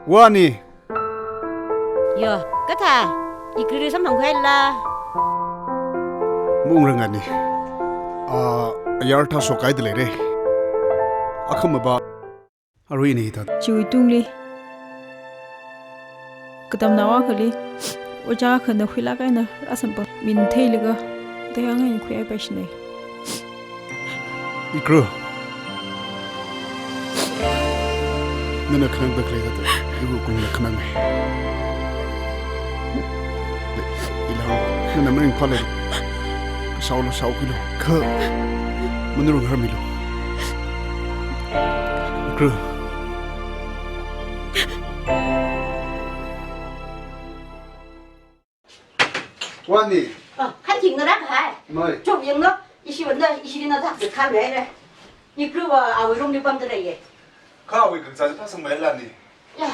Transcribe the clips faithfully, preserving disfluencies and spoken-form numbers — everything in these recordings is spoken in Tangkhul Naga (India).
Wa ani. Yo, kathā, ikruili samphangkhuila. Maungrang ani. Ah, ayar thāshokhaida leira. Akhama ba, arui ina hithāda. Chiwui tungli, katamnao akhali, ojā akhana khuilāk eina rāsamphang, min theilaga, theiya ngai khuihaipaishina. Ikru. Nana khanangda khalei thāda, iwui kungna khanangai. Ilang, nana maringphālei. Shaolu, shaokhuilu. Kha, manurung harmilu. Ikru. Wa ani. Ah, khanching ngarākahai. Mai. Chuk yanglu, ishi wanda, ishili na thak de khan re re. Ikruva awui roomli pamda leiya. Kha awui kakazā phāsangmeila ani. Ya.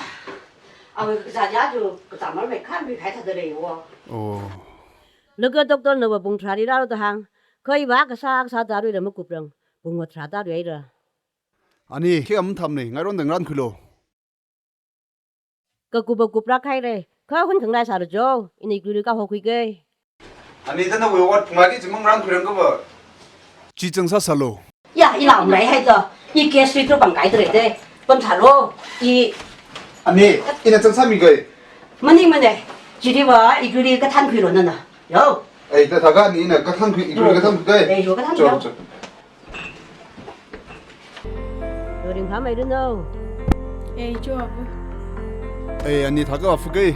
Awui kakazā ya ju, kazā marmei khan bi khai thāda leiya wo. Oh. Laga doctor nava pung tharāli rālu da hāng. Kha iva kasā, kasā tharuila makuprang. Pung va tharā tharu haira. Ani, khi am tham ni, ngairondang rānkhuilu. Kakup va kuprākhaira. Kha hun khangarai sālu jo, ina ikruili kahokhuiga. Ani, thāda nawui ot phungāki chi mang rānkhuirang kava. Chi chang sāsālu. Ya, ila um leihaida. I case li tu pangkaida lei de. Pamsālu. I. Ani, ina chang sāmiga. Maningmana. Chiliva, ikruili kathānkhuilu nana. Yo. Ei, thāda thākha ani ina kathānkhui, ikruili kathānkhuiga. Ei, yo, kathānkhui. Cho, cho. Yo, ringphāmeilu no. Ei, cho apu. Ei, ani thākha apuga.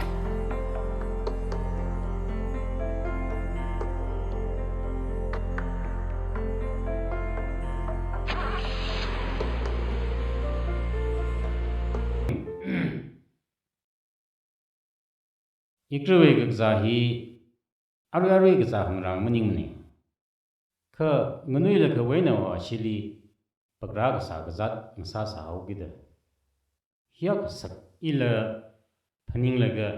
Ikruwui kakazā hi arui arui kazā hungrang maningmana. Kha nganuilakha eina va ashili pakrā kasā kazāt ngasā sāhaokida. Hiyākha sak ila phaninglaga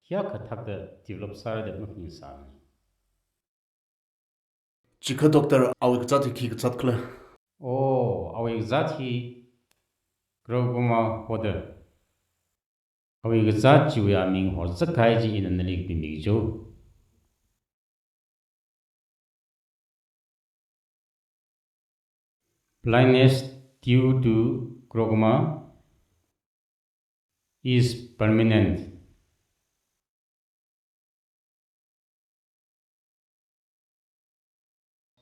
hiyākha thakta develop sāra da maphaningsāmana. Chikha doctor, awui kazāt hi khi kazāt khala? Oh, awui kazāt hi glaucoma hoda. Awui kazāt chiwui aming horzak kahai chi ina nali kapimiki jo. Blindness due to glaucoma is permanent.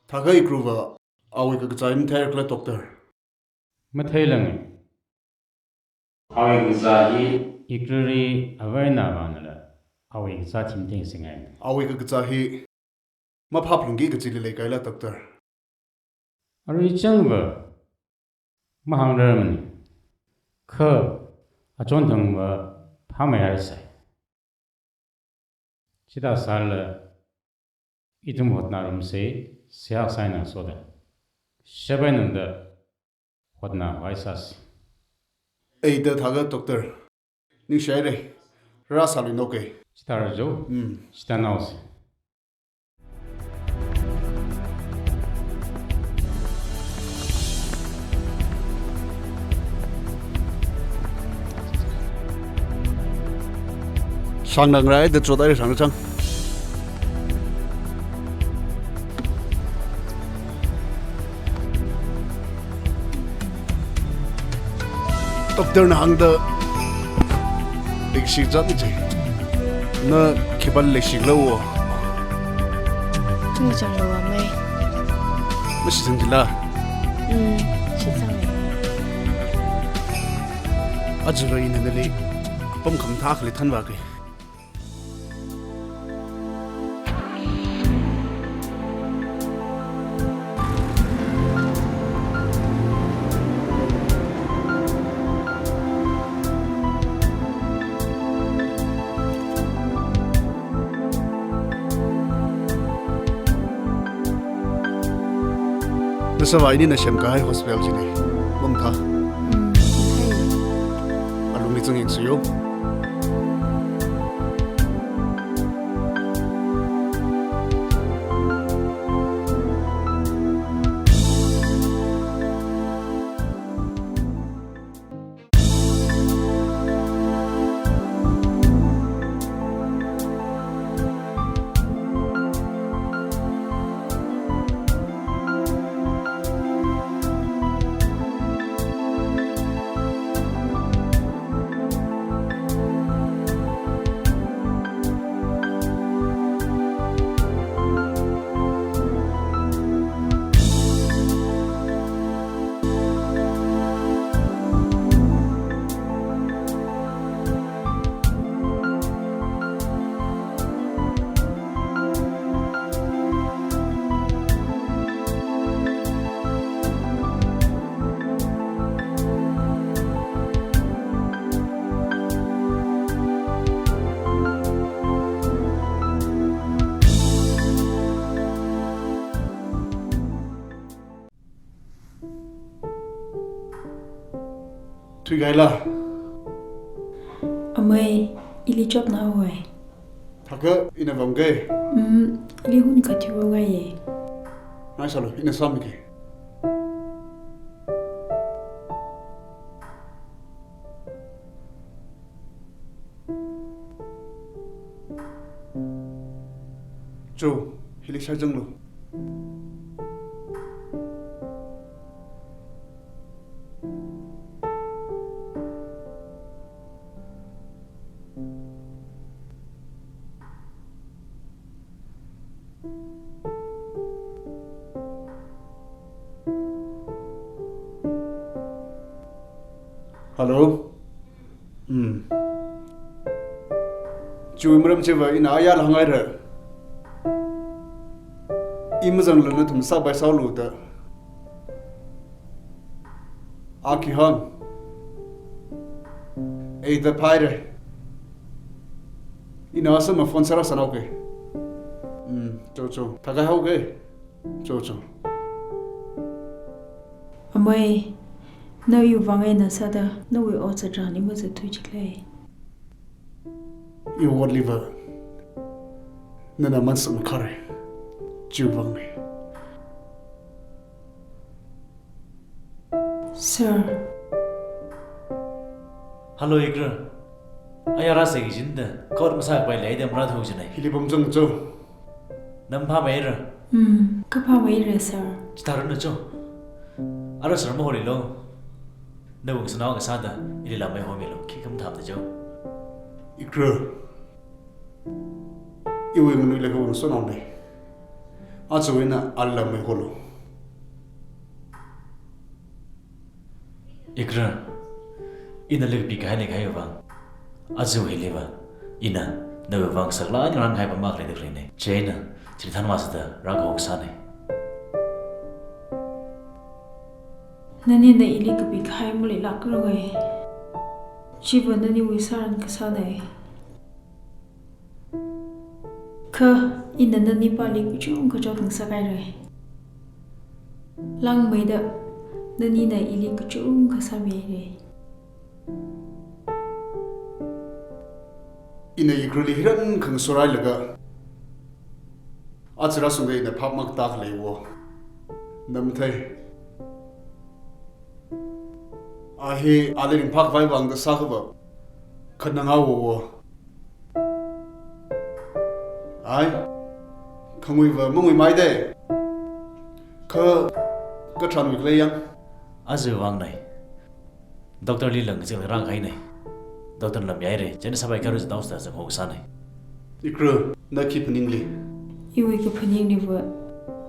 Thākha ikruva awui kakazā hi matheira khala doctor? Matheilanga. Awui kakazā hi ikruli avā eina avānala awui kazāt hi matheisāngai. Awui kakazā hi maphāphalungki kachili leikaila doctor? Arui changva mahāngrarmana. Kha achonthangva phāmeihaisai. Chithā sālala ithum hotnarumsa, seihā sāngasoda. Sheba nanda hotnahaisāsa. Ei, thāda thākha doctor. Ningshihaira. Rāsāluinoka. Chithāra jo. Hmm. Chithānaosa. Shangnang rai da chotai shang chang. Doctor na hāngda leikashi zat chi. Na khipāli leikashikhala wo? Chungchanglu amei. Mashitsang jila? Mm, shitsanga. Ajava ina nali apam khamathā akhali thanvāki. Nashavai nina semkahai hospital china. Mamathā. Mm, hai. Alungli zangyangsei yo. Thuikahaila? Amei, ili chotnāhaowa. Thākha ina vāmge. Mm, ili hun khat thuiungaiye. Ngai sālu, ina sāmige. Cho, hili shāzanglu. Hello? Hmm. Chiwui maram chiva ina ayarla hānghaira. I mazangla nathum sāpai sālu da. A khi hāng? Ei da phaira. Ina asama phone sāra sānaoge. Hmm, cho cho. Thākha haoge. Cho cho. Amei, na iwui vāng eina sāda, nawui ot zatrani mazathui chikle. Iwui otliva nana mansang khare. Chiwui vāng ne. Sir. Hello, Ikra. Ayarla sāki jida, court masāpai leida marāthui jina. Hili pamzang cho. Na maphāmeira? Hmm, kaphāmeira, sir. Chitharanlu cho. Ara sir maholilu. Nawui ngasānao akha sāda, ili lamei homilu, khikha mathāmada cho. Ikra. Iwui nganuili kawui ngasotnaone. Aja ina ali lamei holu. Ikra, ina nali kapikahai leikahaiwui vāng, aja hiliva ina nawui vāng saklāk eina ngarānkahai pamākhalei da khaleine. Chieina, chili thanvāsāda rākahok sāne. Nanina ili kapikahai maleilākranga. Chiva naniwui sāran kasāne. Kha ina nani pāli kachungkha chotngasak haira. Langmeida nanina ili kachungkha sāmihaira. Ina Ikrali hiyākha ngasokhailaga, aja rāshungda ina phap makatā khaleiwo. Na mathei. A hi ali ringphākhavai vāngda sākhava, khanang awo. Ai, khanguiva manguimeida. Kha, katharanwui khalei yang. Aja vāng nai. Doctorli lang kazing rākahainai. Doctorna lamyaire, chieina sāpai kharu jidao sāda zangho sānai. Ikra, na khi phaningli? Iwui kaphaningliva,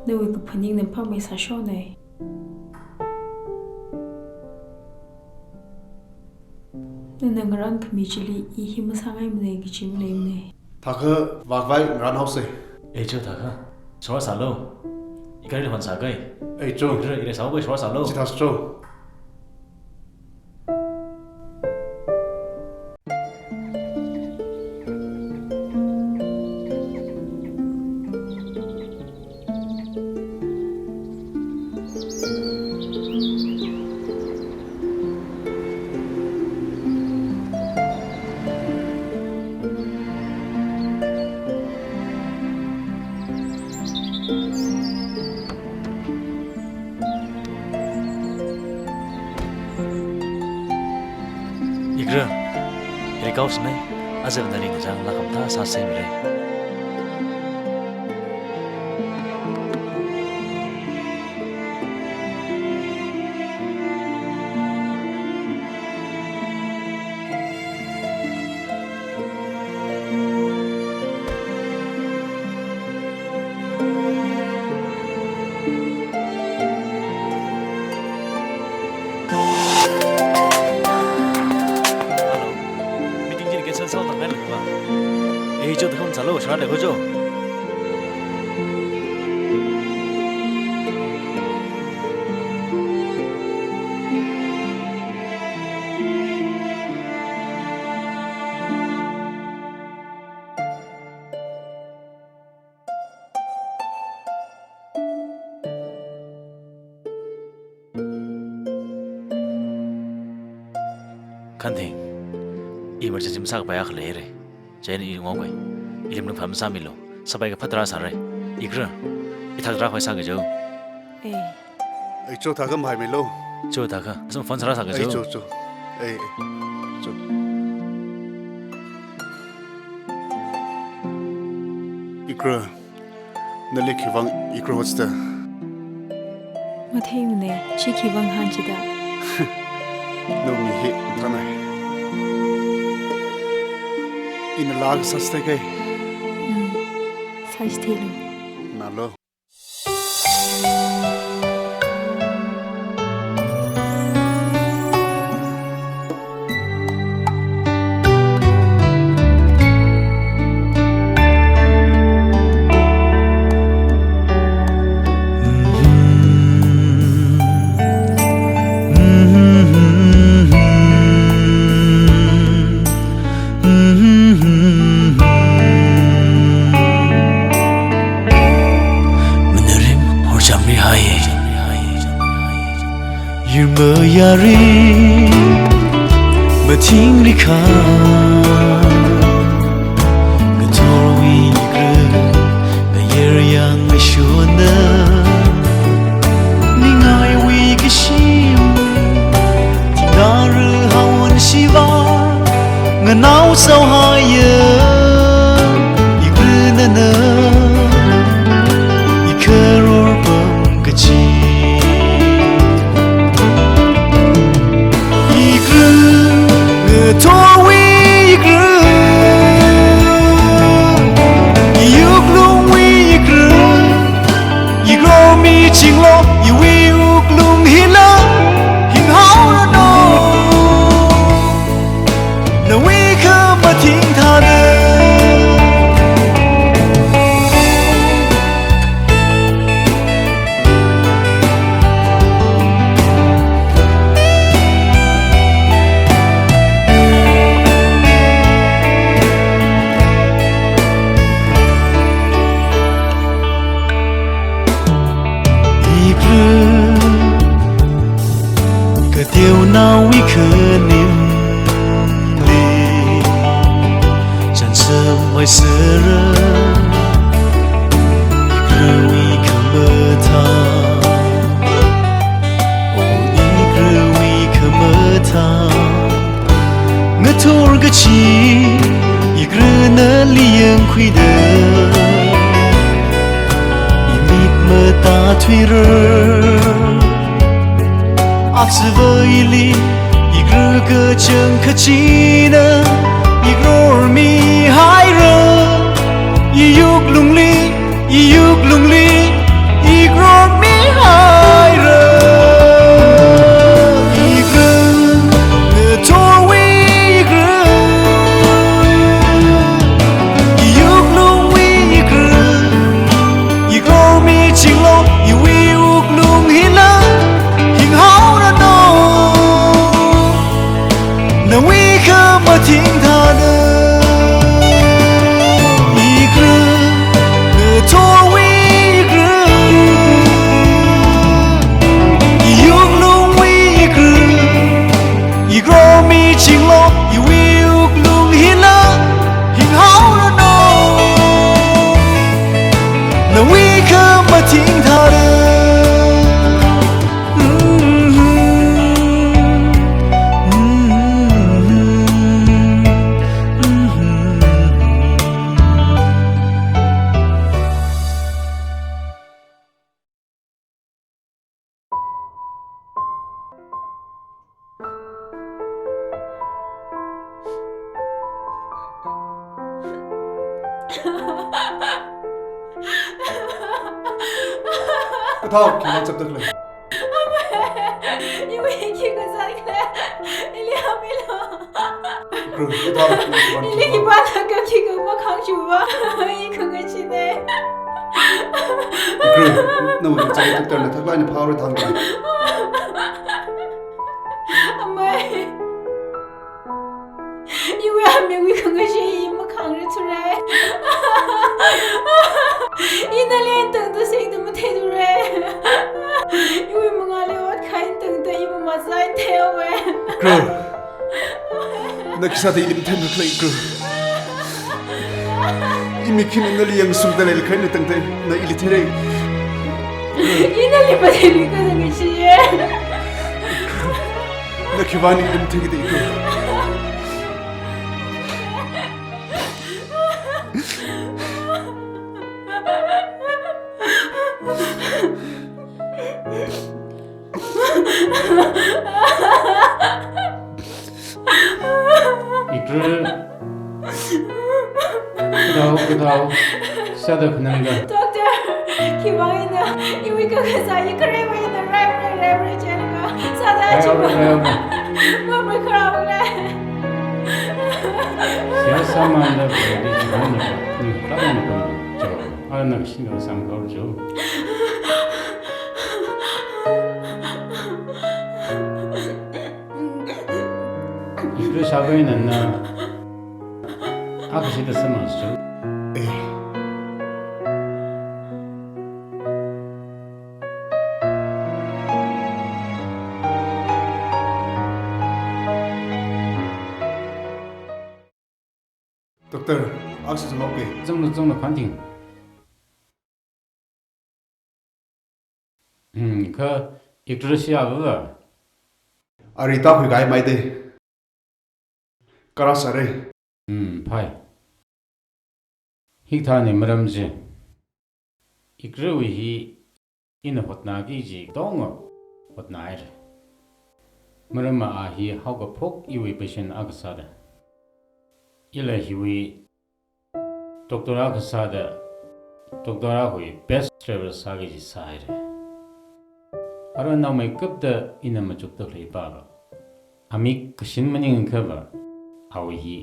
nawui kaphaningna phāmeisāshonai. Nana ngarānkhami chili i hi masāngaimana kaji maleimana. Thākha vākhavai ngarānhaosa. Ei cho thākha. Shorwā sālu. I gari hon sākai. Ei cho. Ikra, ire sāukai, shorwā sālu. Chithā cho. Ikra, recovery sinai, aja nali na chang lākam thā sāsei mire. Hello. Meeting chi cancel sāhaoda ngai lākva. Ei cho, takham sālu, shara lei ko cho. Khanthing, emergency masākapai akha leira. Chieina i ngaokhui. Ili malung phāmei sāmilu. Sāpai kaphat tarā sāra. Ikra. Ithak tarākha sāki jo. Eh. Ei, cho thākha maimilu. Cho thākha. Asum phone sārāsāki jo. Ei, cho, cho. Ei, ei. Cho. Ikra. Nali khivang ikra hotsta. Matheimana, chi khivang hāngchida. Nawui mi hi thānai. Ina laa sāsthei kai. Hmm. Sāstheilu. Nalo. Manarim horchamri hai. Yurmayari mathingri kha. Ngathorwui ikra, ngayar yang ngashona. Ningaiwui kashim, thingnara haowa shiva. Nganao sāhaiya, ikra nana, ikharor pam kachi. Ikra, ngathorwui ikra, iwuklungwui ikra, ikror michinglo, iwui wuklung hila, hinghaoranu. Nawui khamathing thāda. Ikra, kateonaowui khanimli, chānsam maisāra, ikrawui khamathā. O ikrawui khamathā. Ngathor kachi, ikra nali yangkhuida. Imik matāthuira. Aksavaili, ikra kachang kachina, ikror mihaira. Iwuklungli, iwuklungli, ikror mihaira. Ikra, ngathorwui ikra, iwuklungwui ikra, ikror michinglo, iwui wuklung hila, hinghaoranu. Nawui khamathing thāda. Ikra, ngathorwui ikra, iwuklungwui ikra, ikror michinglo, iwui wuklung hila, hinghaoranu. Nawui khamathing thāda. Kathao, khi wachaptak lei. Iwui khi kazat khalei. Ili hāmilu. Ikra, kathao, khi wachaptak lei. Ili khipālakha khikha makhangchuva. I khangachee ne. Ikra, nawui chai doctor na thaklaina phaora thang. Amei. Iwui amiwui khangachee i makhangrarthura. Ina lentangda singda matheithura. Iwui mangāli ot khain tangda iwui mazai theihaowa. Ikra. Na khisāda ili matheirakhala, Ikru? Imik hina nali yangsungda leilakha eina tangda na ili theira. Ina nali matheimikha da ngashiya. Na khivāngna ili matheikida, Ikru? Ikru. Kathāhao, kathāhao. Sāda khanangda. Doctor, khivāng ina iwui kakasā hi kharewui eina rai, rai, rai, rai, chieina sāda. Rai, chiva. Rai, rai. Mamai kharāwui lei. Seihā sāmanda, rai, rai, rai, rai, rai, rai, rai. Ana kashinga samkahaowa jo. Ikru sākhavai nana. Akha shida sāmasa jo. Eh. Doctor, akha shida sāmhaoke. Zanglu, zanglu, Khanthing. Hmm, kha Ikru shiyāva? Ari tākhui kahai maida. Kara sāra. Hmm, phai. Hikathāna maram chi. Ikruwui hi ina hotnaki kaji katonga hotnahaira. Maramva a hi haokaphok iwui patient akha sāda. Ila hiwui doctor akha sāda, doctor akhawui best travel sāki kaji sāhaira. Ara naomeikapta ina machukda khalei pava, amik kashin maningkhava, awui hi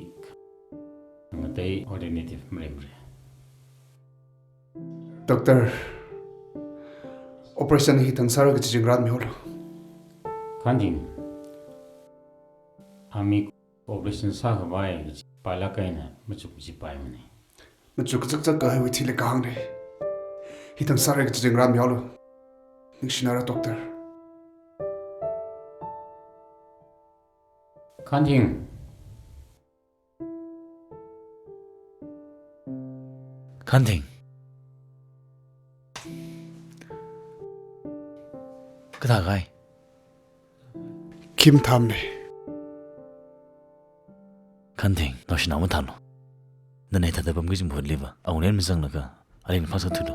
ngatei alternative maleimara. Doctor, operation hi thang sāra kaji chingran mihaolu. Khanthing, amik operation sākhavai kaji pailāk eina machuk kaji paimana. Machuk kachakchak kahaiwui thili kahāngna. Hi thang sāra kaji chingran mihaolu. Ningshinara, doctor. Khanthing. Khanthing. Kathākahai? Khi mathāmana. Khanthing, naoshinao mathālu. Nana hithāda pamki kaji mahutliva, awungli mazanglaga, alila phāsāthuilu.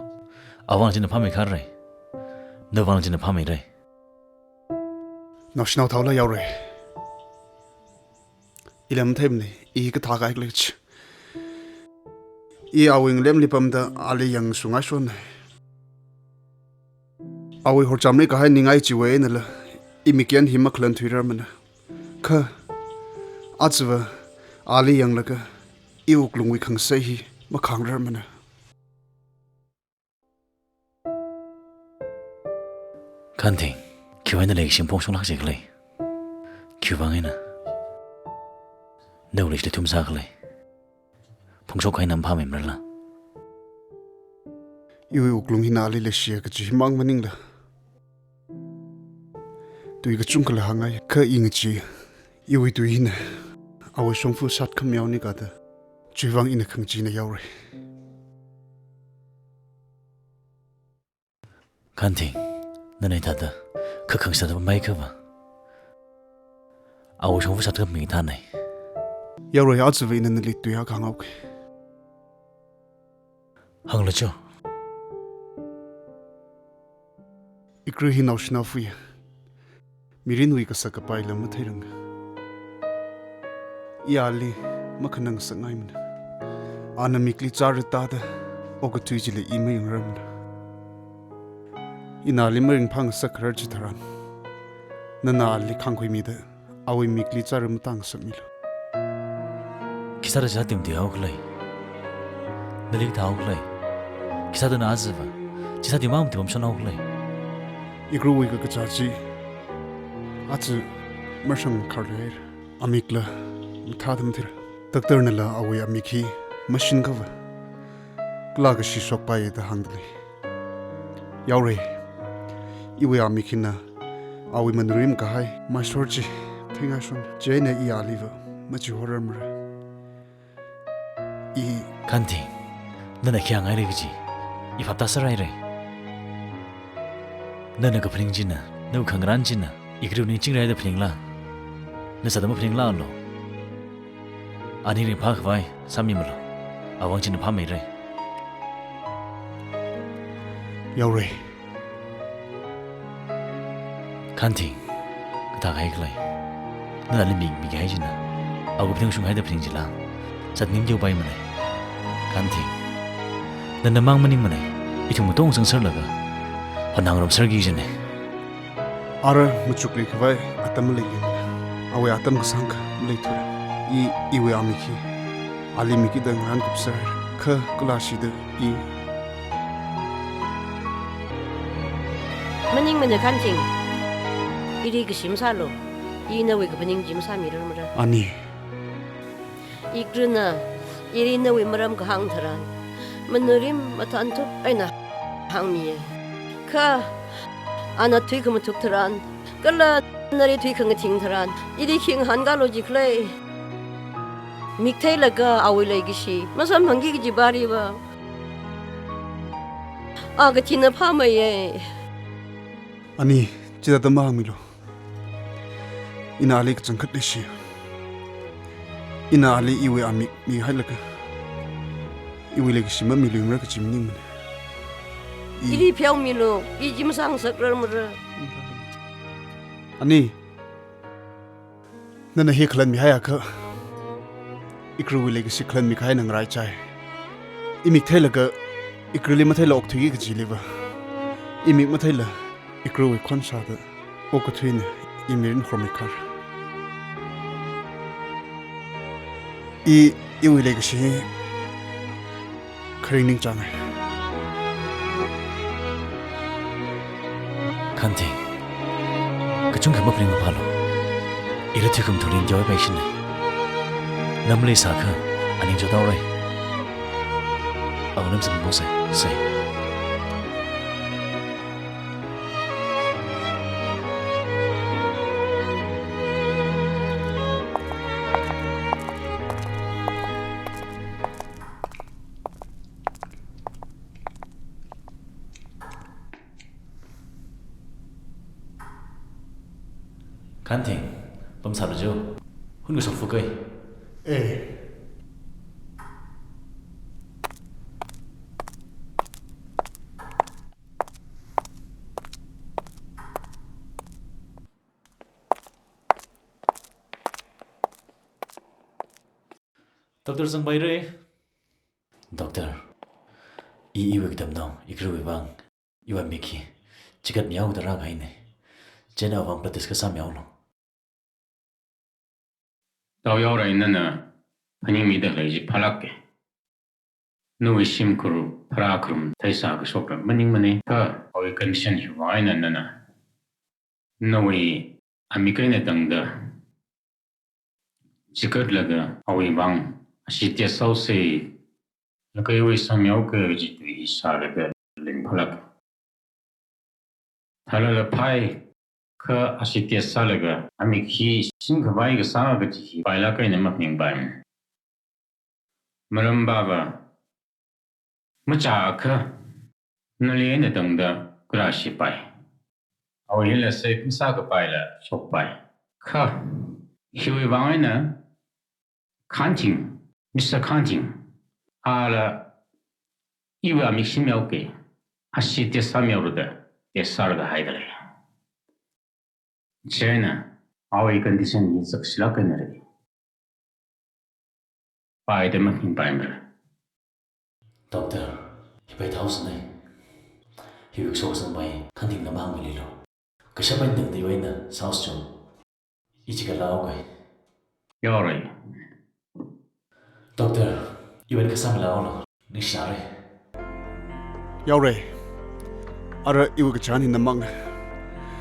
Awui vang china phāmeikharai. Nawui vang china phāmeira. Naoshinao thāhaolu Yaorei. Ila matheimana, i kathākahai khala chi. I awui ngalemli pamda ali yangsungaishonna. Awui horchamli kahai ningai chiwui einala, i mikyan hi makhalanthuirarmana. Kha, ajava, ali yanglaga, i wuklungwui khangasei hi makhāngrarmana. Khanthing, khiwui vang eina nali kashing phongshok lāk chi khala? Khiwui vang eina nawui leishili thum sā khala? Phongshok kahai na maphāmeimarala? Iwui wuklung hina ali leishiya kaji himang maningla, tui kachungkhala hāngngai, kha i ngachee, iwui tui hina awui shongfa shat khamayao nikada, chiwui vang ina khangachee na Yaorei. Khanthing, nana hithāda khakhang sāda pamhaiakhava, awui shongfa shat khamei thānai. Yaorei, ajava ina nali tui akha hānghaoke. Hānglu jo. Ikra hi naoshinao fuya. Mirinwui kasak kapaila matheiranga. I ali makhanang sāngaimana. Ana mikli chara tāda okathui chili i mayangrarmana. Ina ali maringphā ngasakkharar chitharan, nana ali khāngkhuimida awui mikli chara matāngasakmilu. Khisāda chisāda matuihao khala? Nali kathāhao khala? Khisāda na ajava chisāda mamatuipamshonhao khala? Ikrawui kakazā chi aja marshangkharlei. Amikla mathāda matheira. Doctor nala awui amik hi mashinkhava, kala kashi shokpai da hāngdalei. Yaorei, iwui amik hina awui manurim kahai Mysore chi theingaishon, chieina i aliva machihorarmara. I Khanthing, nana khi hāngngailei kaji i phap tāserhaira. Nana kaphaning china, nawui khangarān china, ikariwui ning chingri haida phaningla? Na sāda maphaninglalu. Ani ringphākhavai sāmimalu. Awui vang china phāmeira. Yaorei. Khanthing, kathā kahai khalei. Nana ali mikmikahai china, awui kaphaning shunghaida phaning chila, sāda ning teopaimana. Khanthing, nana mang maningmana, ithum katong zangserlaga hon hāngngarumserki kajina. Ara machuklikhavai atam maleimana. Awui atam kasāngkha maleithura. I, iwui amik hi ali mikida ngarānkupserhaira. Kha kalāshida i Maningmana Khanthing, ili kashi masālu. I nawui kaphaning chi masāmirarmara. Ani. Ikarana ili nawui maram kahāng tharan, manurim mathānthup eina hāngmiya. Kha ana thuikhamathup tharan, kala nali thuikhangathing tharan, ili khi ngahānkālu jikhala? Mik theilaga awui leikashi masamphangki kaji pariva, a kathina phāmeiya. Ani, chithāda mahāngmilu. Ina ali kachangkhat leishi. Ina ali iwui amik mihailaga iwui leikashi mamiluimara kaji maningmana. I Ili pheomilu, i chi masāngasakrarmara. Ani, nana hi khalān mihaiakha, ikarawui leikashi khalān mikahai eina ngaraichai. I mik theilaga ikarawuili matheila okthuiki kajiliva, i mik matheila ikarawui khon shāda okkathuina i mirin hormikhar. I, iwui leikashi hi kharing ningchānga. Khanthing, kachungkha maphaning maphālu. Ila thuikhamathup ringteopai shina. Na maleisākha, aning chotaora. Awui lam samphangsa, sa. Khanthing, pamsālu jo. Hun kashok fukai. Eh. Doctor zangpaira. Doctor, i iwui katamnao, ikarawui vang, iwui amik hi chigatmihaoda rākahaina. Chieina awui vang practice kasā mihaolu. Tao Yaorei, nana phaningmida khalei chi phālāka. Nawui shimkhur pharākharum theisā kashokla maningmana. Kha awui condition hiwui vang eina nana nawui amik eina tangda chigatlaga awui vang ashi test sāhaosa, laga iwui sāmihaoka kaji tui hi shālaga ringphālāka. Thālala phai, kha ashi test sālaga amik hi singkhavai kasā kaji hi pailāk eina maphaningpaimana. Maram pava, machākha nali eina tangda kharāshi pai. Awui hila sai masākapaila shokpai. Kha hiwui vang eina Khanthing, Mister Khanthing, ala iwui amik shimihaoka, ashi test sāmihaora da, test sālaga haida lei. Chieina awui condition hi zakshilāk eina lei. Paida maphaningpaimara. Doctor, hi pai thaosana. Hiwui kashok kazang pai Khanthingna mahāngmilu. Kashap eina tangda iwui eina sāhaosa jo. I chigatlaga haoka. Yaorei. Doctor, iwui eina kasā milaolu. Ningshilākra. Yaorei. Ara iwui kachihān hi namakna.